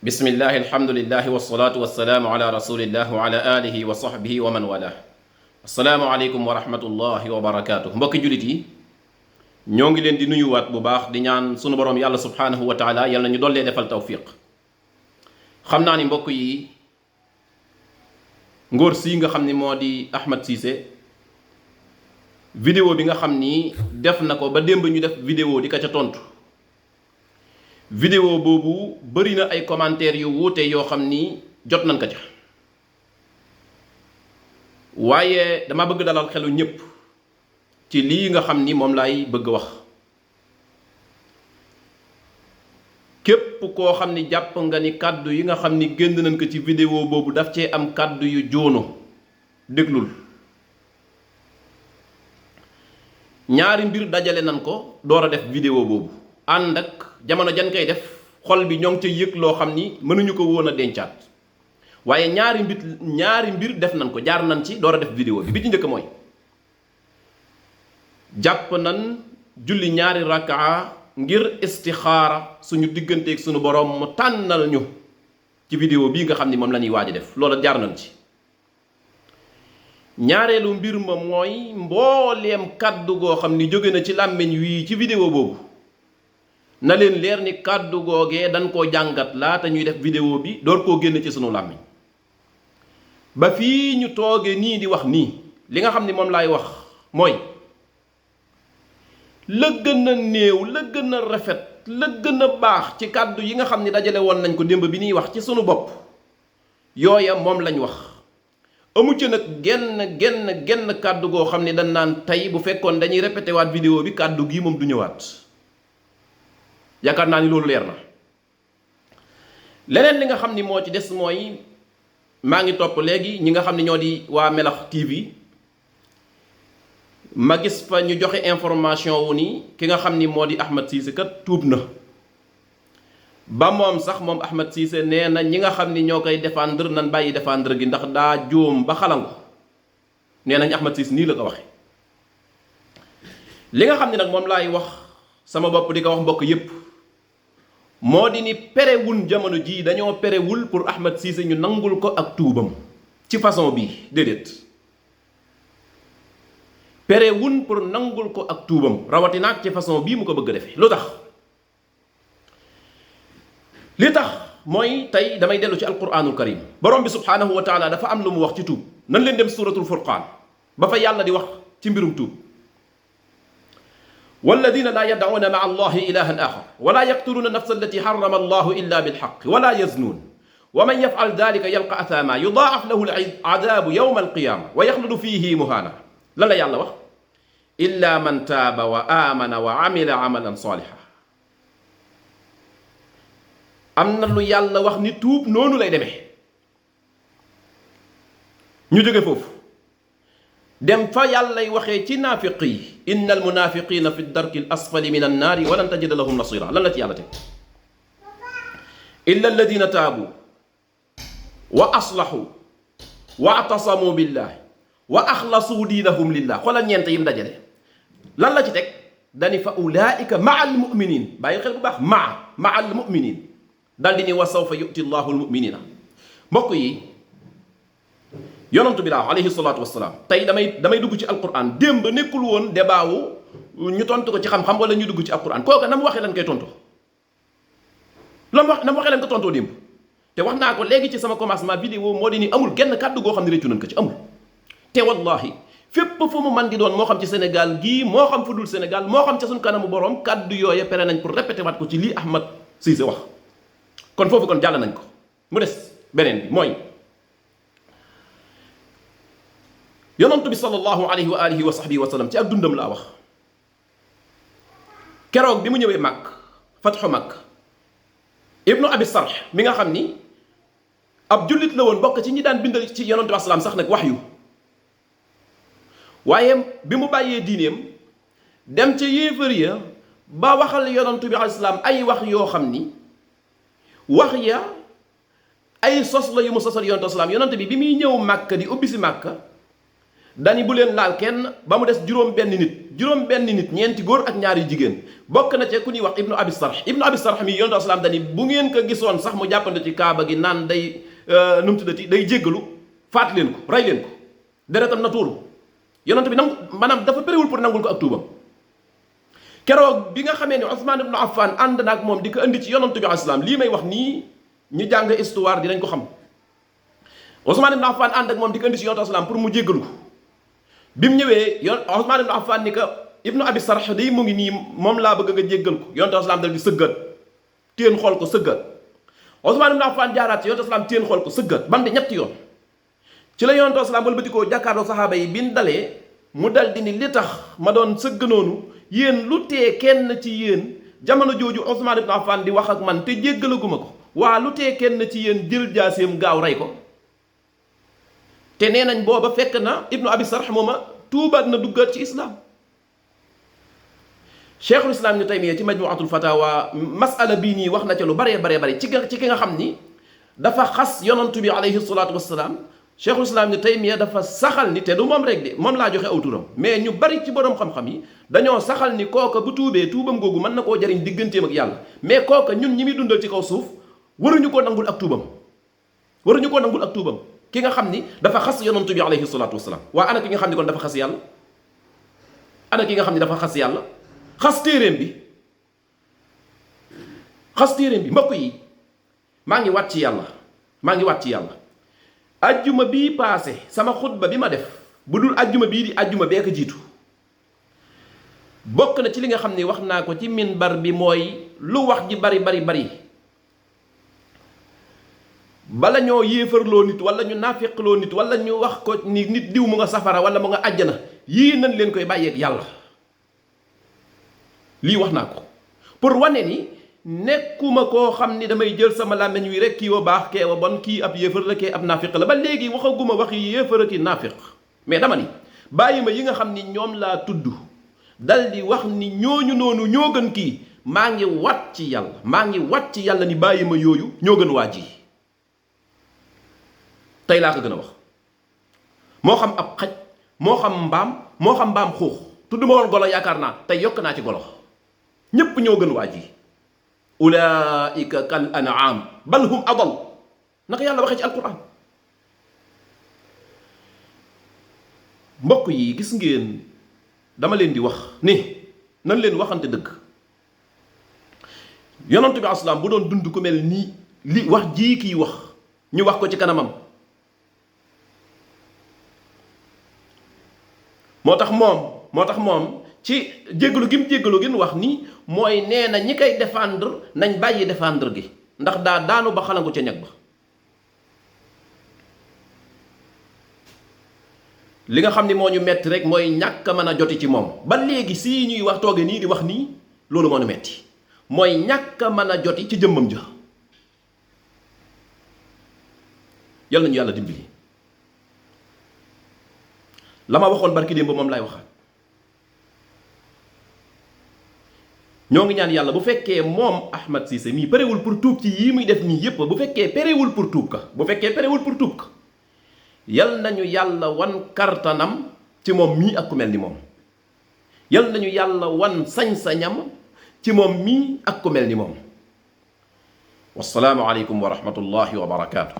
bismillahi alhamdulillahi wasalaatu wasalaamu ala rasulillah wa ala alihi wa sahbihi wa man wala. asalaamu aleykum wa rahmatullahi wa barakaatu. mbokki jullit yi ñoo ngi leen di nuyuwaat bu baax di ñaan sunu boroom yàlla subhaanahu wa taala yàlla ñu dollee defal tawfiq. xam naa ni mbokk yi ngóor sii nga xam ni moo di Ahmed Cissé vidéo bi nga xam ni def na ko ba démb ñu def vidéo di ka ca tontu. vidéo boobu bëri na ay commentaires yu wuute yoo xam ni jot nañ ko ca waaye dama bëgg dalal xelu ñépp ci lii nga xam ni moom laay bëgg wax. képp koo xam ni jàpp nga ni kàddu yi nga xam ni génn nañ ko ci vidéo boobu daf cee am kàddu yu joono déglul. ñaari mbir dajale nañ ko door a def vidéo boobu ànd ak jamono jan koy def xol bi ñoo ngi ca yëg loo xam ni mënuñu ko woon a dencaat waaye ñaari mbir def nañ ko jaar nañ ci door a def vidéo bi ci njëkk mooy jàpp nañ julli ñaari rakaa ngir istixaara suñu digganteeg suñu borom mu tànnal ñu ci vidéo bii nga xam ni moom la ñuy waaj a def loola jaar nañ ci. ñaareelu mbir ma mooy mbooleem kàddu goo xam ni jóge na ci làmmiñ wii ci vidéo boobu na leen leer ni kàddu googee dañ koo jàngat laata ñuy def vidéo bi door koo génn ci sunu làmmiñ ba fii ñu tooge nii di wax nii li nga xam ni moom laay wax mooy la gën a néew la gën a rafet la gën a baax ci kàddu yi nga xam ni dajale woon nañ ko démb bi ñuy wax ci sunu bopp yooya moom lañ wax. amu ci nag genn kàddu goo xam ne dañ naan tey bu fekkoon dañuy répété waat vidéo bi kàddu gii moom du ñëwaat yaakaar naa ni loolu leer na. leneen li nga xam ni moo ci des mooy maa ngi topp léegi ñi nga xam ne ñoo di waa Melax TV ma gis fa ñu joxe information wu ni ki nga xam ni moo di Ahmed Cissé kat tuub na ba moom sax moom Ahmed Cissé nee na ñi nga xam ni ñoo koy défendre nan bàyyi défendre gi ndax daa juum ba xalangu nee nañ Ahmed Cissé nii la ko waxe li nga xam ni nag moom laay wax sama bopp di ko wax mbokk yépp moo di ni perewul jamono jii dañoo perewul pour Ahmed Cissé ñu nangul ko ak tuubam ci façon bii déedéet perewul pour nangul ko ak tuubam rawatina ak ci façon bii mu ko bëgg a defee lu tax li tax mooy tey damay dellu ci alquranul karim borom bi subhaanahu wa taala dafa am lu mu wax ci tuub nan leen dem suratul furqaan ba fa yàlla di wax ci mbirum tuub walladina laa yad'uuna maa allahi ilahan axar wala yaqtuluuna nafsa allati xarama allahu illa bilxaq wala yaznuun wa man yafcal dalika yalqa athama yudaacaf lahu alcadaabu yowma alqiyaama wa yaxludu fiihi muhaana lan la yàlla wax illa man taaba wa aamana wa amila amalan saaliha. am na lu yàlla wax ni tuub noonu lay demee ñu jóge foofu dem fa yàllay waxee ci naafiq yi inna al munafiqina fi darki al asfali min an naari walan tajida lahum nasira lan la ci yàlla teg illa alladina taabu wa aslahu wa atasamu billahi wa axlasu diinahum lillah xoolal ñeent yim dajale lan la ci teg dani fa ulaika maa al muminin bàyyi xel bu baax maa al muminin dal di ni wa sawfa yu'ti llahu almuminina. mbokk yi yonantu bi laa alayhi salaatu wasalaam tey damay dugg ci alquran démb nekkul woon débat wu ñu tontu ko ci xam-xam wala ñu dugg ci alquran kooka na mu waxee lan koy tontu na mu waxee lan ko tontoo démb te wax naa ko léegi ci sama commencement vidéo moo di ni amul genn kàddu goo xam ne réccu nañ ko ci amul. te wallahi fépp fu mu man di doon moo xam ci Sénégal gii moo xam fu dul Sénégal moo xam ca suñ kanamu borom kàddu yooya pere nañ pour répété waat ko ci lii Ahmed Cissé wax. kon foofu kon jàll nañ ko mu des beneen bi mooy yonantu bi sallallahu alayhi wa alihi wa sahbihi wa sallam ci ak dundam laa wax keroog bi mu ñëwee Makk fatxu Makk ibnu abi sarx mi nga xam ni ab jullit la woon bokk ci ñi daan bindal ci yonantu bi asalaam sax nag wax yu waaye bi mu bàyyee diineem dem ca yéefar ya ba waxal yonantu bi asalaam ay wax yoo xam ni wax ya ay sos la yu mu sosal yonent salaam yonent bi bi muy ñëw màkk di ubbi si màkk dani bu leen laal kenn ba mu des juróom benn nit juróom benn nit ñeenti góor ak ñaari jigéen bokk na ci ku ñuy wax ibnu abi sarh mi yonent asalaam dani bu ngeen ko gisoon sax mu jàppante ci kaaba gi naan day nu mu tuddati day jéggalu faat leen ko rey leen ko deretam na tuuru yonent bi nangu maanaam dafa péréwul pour nangul ko ak tuubam. keroog bi nga xamee ne Ousmane ibnu Affan ànd na ak moom di ko indi ci yonent bi asalaam lii may wax nii ñu jàng histoire dinañ ko xam. Ousmane ibnu Affan ànd ak moom di ko indi ci yonent asalaam pour mu jéggalu ko bi mu ñëwee Ousmane ibnu Affan ni ko ibnu abi sarh day mu ngi nii moom laa bëgg nga jéggal ko yonent asalaam dal di sëggat téen xool ko sëggat Ousmane ibnu Affan jaaraat ci yonent asalaam téen xool ko sëggat bam di ñetti yoon ci la yonent asalaam wëlbatikoo jàkkaarloo saxaaba yi bin dalee mu dal di ni li tax ma doon sëgg noonu yéen lu tee kenn ci yéen jamono jooju Ousmane ibnu Affan di wax ak man te jéggalaguma ko waa lu tee kenn ci yéen jël jaaseem gaaw rey ko te nee nañ booba fekk na ibnu abi sarh mooma tuubaat na duggaat ci islam. cheikhul islam ibnu taymiya ci majmuatul fatawa masala bii nii wax na ca lu baree bare ci ki nga xam ni dafa xas yonantu bi alayhi salaatu wassalaam cheikhul islam ibnu taymiya dafa saxal ni te du moom rek de moom laa joxe aw turam mais ñu bari ci borom xam-xam yi dañoo saxal ni kooka bu tuubee tuubam googu mën na koo jariñ digganteem ak yàlla mais kooka ñun ñi muy dundal ci kaw suuf waruñu koo nangul ak tuubam waruñu koo nangul ak tuubam ki nga xam ni dafa xas yonantu bi alayhi salaatu wasalaam waa ana ki nga xam ni kon dafa xas yàlla ana ki nga xam ni dafa xas yàlla xas téeréem bi mbokk yi maa ngi waat ci yàlla ajjuma bii paase sama xutba bi ma def bu dul ajjuma bii di ajjuma bee ko jiitu bokk na ci li nga xam ni wax naa ko ci minbar bi mooy lu wax ji bari bala ñoo yéefarloo nit wala ñu naafiqloo nit wala ñu wax ko ni nit diw mu nga safara wala mu nga àjjana yii nañ leen koy bàyyeeg yàlla lii wax naa ko pour wane ni nekkuma koo xam ni damay jël sama làmmiñ wi rek kii wa baax kee wa bon kii ab yéefar la kee ab naafiq la ba léegi waxaguma wax yi yéefar ak naafiq mais dama ni bàyyi ma yi nga xam ni ñoom laa tudd dal di wax ni ñooñu noonu ñoo gën kii maa ngi wat ci yàlla ni bàyyi ma yooyu ñoo gën waa ji tey laa ko gën a wax moo xam ab xaj moo xam mbaam xuux tudd ma woon golo yaakaar naa tey yokk naa ci golo ñépp ñoo gën waa ji ulaika kal an'am bal hum adal naka yàlla waxee ci alquran mbokk yi gis ngeen dama leen di wax ni nan leen waxante dëgg yonent bi asalaam bu doon dund ku mel nii li wax jii kii wax ñu wax ko ci kanamam moo tax moom ci jéggalu gi mu wax ni mooy nee na ñi koy défendre nañ bàyyi défendre gi ndax daanu ba xalangu ca ñag ba li nga xam ni moo ñu metti rek mooy ñàkk a mën a joti ci moom ba léegi sii ñuy wax tooge nii di wax nii loolu moo ñu metti mooy ñàkk a mën a joti ci jëmmam ja yal nañu yàlla dimbali la ma waxoon barki démb moom laay waxaat ñoo ngi ñaan yàlla bu fekkee moom Ahmed Cissé mii parewul pour tuub ci yii muy def nii yépp bu fekkee parewul pour tuub ka yal nañu yàlla wan kartanam ci moom mii ak ku mel ni moom yal nañu yàlla wan sañ-sañam ci moom mii ak ku mel ni moom wassalaamu aleykum wa rahmatullahi wa barakaatu